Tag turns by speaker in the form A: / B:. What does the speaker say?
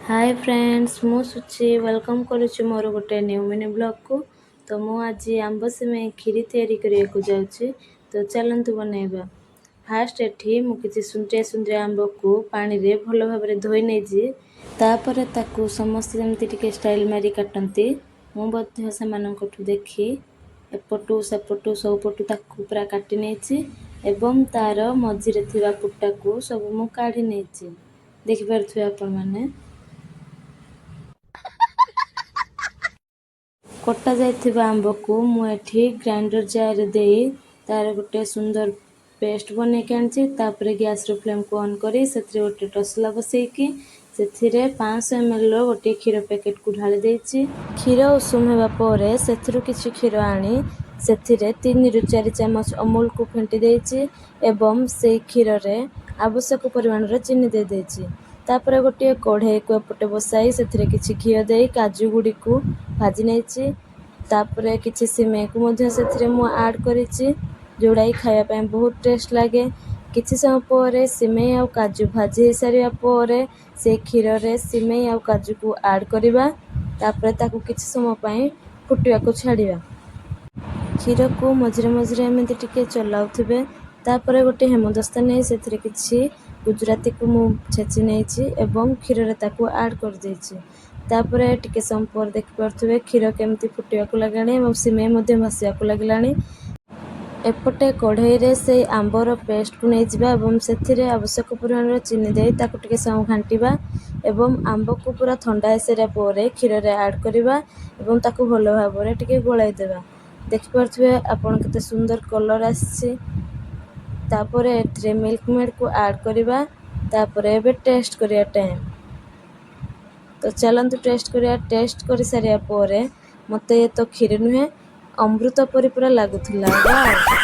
A: ହାଏ friends, ମୁଁ Suchi welcome କରୁଛି ମୋର ଗୋଟେ ନ୍ୟୁ ମିନି ବ୍ଲଗ୍କୁ। ତ ମୁଁ ଆଜି ଆମ୍ବ ସିମେଇ କ୍ଷୀରି ତିଆରି କରିବାକୁ ଯାଉଛି, ତ ଚାଲନ୍ତୁ ବନେଇବା। ଫାଷ୍ଟ ଏଠି ମୁଁ କିଛି ସୁନ୍ଦରିଆ ସୁନ୍ଦରିଆ ଆମ୍ବକୁ ପାଣିରେ ଭଲ ଭାବରେ ଧୋଇ ନେଇଛି। ତାପରେ ତାକୁ ସମସ୍ତେ ଯେମିତି ଟିକେ ଷ୍ଟାଇଲ୍ ମାରି କାଟନ୍ତି, ମୁଁ ମଧ୍ୟ ସେମାନଙ୍କଠୁ ଦେଖି ଏପଟୁ ସେପଟୁ ସବୁପଟୁ ତାକୁ ପୁରା କାଟି ନେଇଛି ଏବଂ ତା'ର ମଝିରେ ଥିବା ପୁଟାକୁ ସବୁ ମୁଁ କାଢ଼ି ନେଇଛି। ଦେଖିପାରୁଥିବେ ଆପଣମାନେ। କଟା ଯାଇଥିବା ଆମ୍ବକୁ ମୁଁ ଏଠି ଗ୍ରାଇଣ୍ଡର ଜାର୍ରେ ଦେଇ ତା'ର ଗୋଟେ ସୁନ୍ଦର ପେଷ୍ଟ ବନେଇକି ଆଣିଛି। ତାପରେ ଗ୍ୟାସ୍ର ଫ୍ଲେମ୍କୁ ଅନ୍ କରି ସେଥିରେ ଗୋଟେ ତସଲା ବସେଇକି ସେଥିରେ 500 ଏମ୍ଏଲ୍ର ଗୋଟିଏ କ୍ଷୀର ପ୍ୟାକେଟକୁ ଢାଳି ଦେଇଛି। କ୍ଷୀର ଉଷୁମ ହେବା ପରେ ସେଥିରୁ କିଛି କ୍ଷୀର ଆଣି ସେଥିରେ 3ରୁ 4 ଚାମଚ ଅମୁଲକୁ ଫେଣ୍ଟି ଦେଇଛି ଏବଂ ସେଇ କ୍ଷୀରରେ ଆବଶ୍ୟକ ପରିମାଣର ଚିନି ଦେଇ ଦେଇଛି। ତାପରେ ଗୋଟିଏ କଢ଼େଇକୁ ଏପଟେ ବସାଇ ସେଥିରେ କିଛି ଘିଅ ଦେଇ କାଜୁ ଗୁଡ଼ିକୁ ଭାଜି ନେଇଛି। ତାପରେ କିଛି ସିମେଇକୁ ମଧ୍ୟ ସେଥିରେ ମୁଁ ଆଡ଼୍ କରିଛି, ଯେଉଁଟାକି ଖାଇବା ପାଇଁ ବହୁତ ଟେଷ୍ଟ ଲାଗେ। କିଛି ସମୟ ପରେ ସିମେଇ ଆଉ କାଜୁ ଭାଜି ହେଇସାରିବା ପରେ ସେଇ କ୍ଷୀରରେ ସିମେଇ ଆଉ କାଜୁକୁ ଆଡ଼୍ କରିବା। ତାପରେ ତାକୁ କିଛି ସମୟ ପାଇଁ ଫୁଟିବାକୁ ଛାଡ଼ିବା। କ୍ଷୀରକୁ ମଝିରେ ମଝିରେ ଏମିତି ଟିକେ ଚଲାଉଥିବେ। ତାପରେ ଗୋଟେ ହେମଦସ୍ତା ନେଇ ସେଥିରେ କିଛି ଗୁଜୁରାତିକୁ ମୁଁ ଛେଚି ନେଇଛି ଏବଂ କ୍ଷୀରରେ ତାକୁ ଆଡ଼୍ କରିଦେଇଛି। ତାପରେ ଟିକେ ସମୟ ପରେ ଦେଖିପାରୁଥିବେ, କ୍ଷୀର କେମିତି ଫୁଟିବାକୁ ଲାଗିଲାଣି ଏବଂ ସିମେଇ ମଧ୍ୟ ଭାସିବାକୁ ଲାଗିଲାଣି। ଏପଟେ କଢ଼େଇରେ ସେଇ ଆମ୍ବର ପେଷ୍ଟକୁ ନେଇଯିବା ଏବଂ ସେଥିରେ ଆବଶ୍ୟକ ପରିମାଣର ଚିନି ଦେଇ ତାକୁ ଟିକେ ସମୟ ଘାଣ୍ଟିବା ଏବଂ ଆମ୍ବକୁ ପୁରା ଥଣ୍ଡା ହେଇସାରିବା ପରେ କ୍ଷୀରରେ ଆଡ଼୍ କରିବା ଏବଂ ତାକୁ ଭଲ ଭାବରେ ଟିକେ ଗୋଳାଇ ଦେବା। ଦେଖିପାରୁଥିବେ ଆପଣ, କେତେ ସୁନ୍ଦର କଲର୍ ଆସିଛି। ତାପରେ ଏଥିରେ ମିଲ୍କ ମେଡ଼୍କୁ ଆଡ଼୍ କରିବା। ତାପରେ ଏବେ ଟେଷ୍ଟ କରିବା ଟାଇମ୍। ତ ଚାଲନ୍ତୁ ଟେଷ୍ଟ କରିବା। ଟେଷ୍ଟ କରିସାରିବା ପରେ ମୋତେ ଏ ତ କ୍ଷୀରି ନୁହେଁ, ଅମୃତ ପରି ପୁରା ଲାଗୁଥିଲା। ୱାଓ!